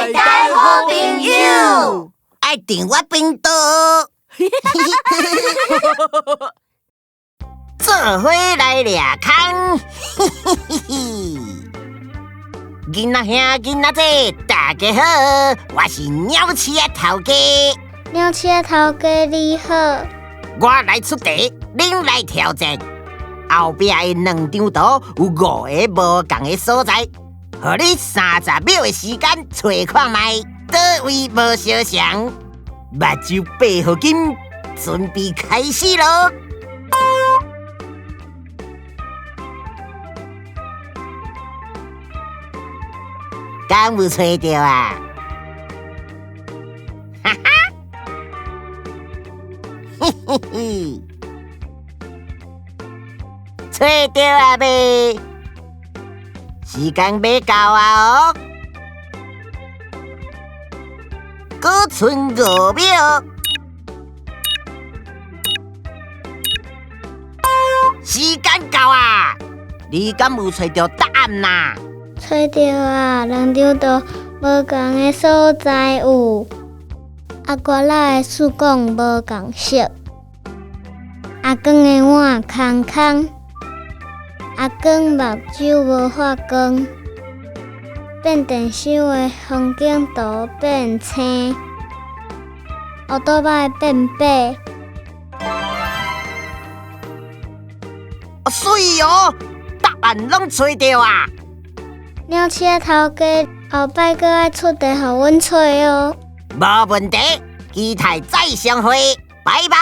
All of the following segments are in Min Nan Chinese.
台台好朋友，愛訂我頻道，做伙來掠空，囡仔兄囡仔姐，大家好，我是鳥鼠仔頭家。鳥鼠仔頭家你好，我來出題，恁來挑戰。後壁的兩張圖有五個無仝的所在，予你30秒的時間揣看覓，佗位無相像。目睭閉予緊，準備開始囉！敢有揣著啊？哈哈，嘿嘿嘿，揣著啊未？時間欲到啊哦，閣賰5秒，時間到啊！你敢有揣著答案啊？揣著啊！兩張圖無仝的所在有阿瓜仔的試管無仝色，阿公的碗空空，阿公目睭無發光，變電箱的風景圖變青，烏桌仔變白。啊，媠哦！答案攏揣著啊！鳥鼠仔頭家後擺閣愛出題予阮揣哦。無問題，期待再相會，拜拜。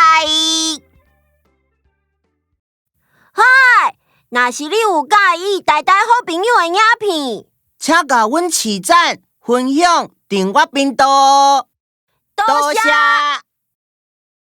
嗨，若是你有佮意台台好朋友的影片，請共阮揤讚、分享、訂閱頻道哦。多謝。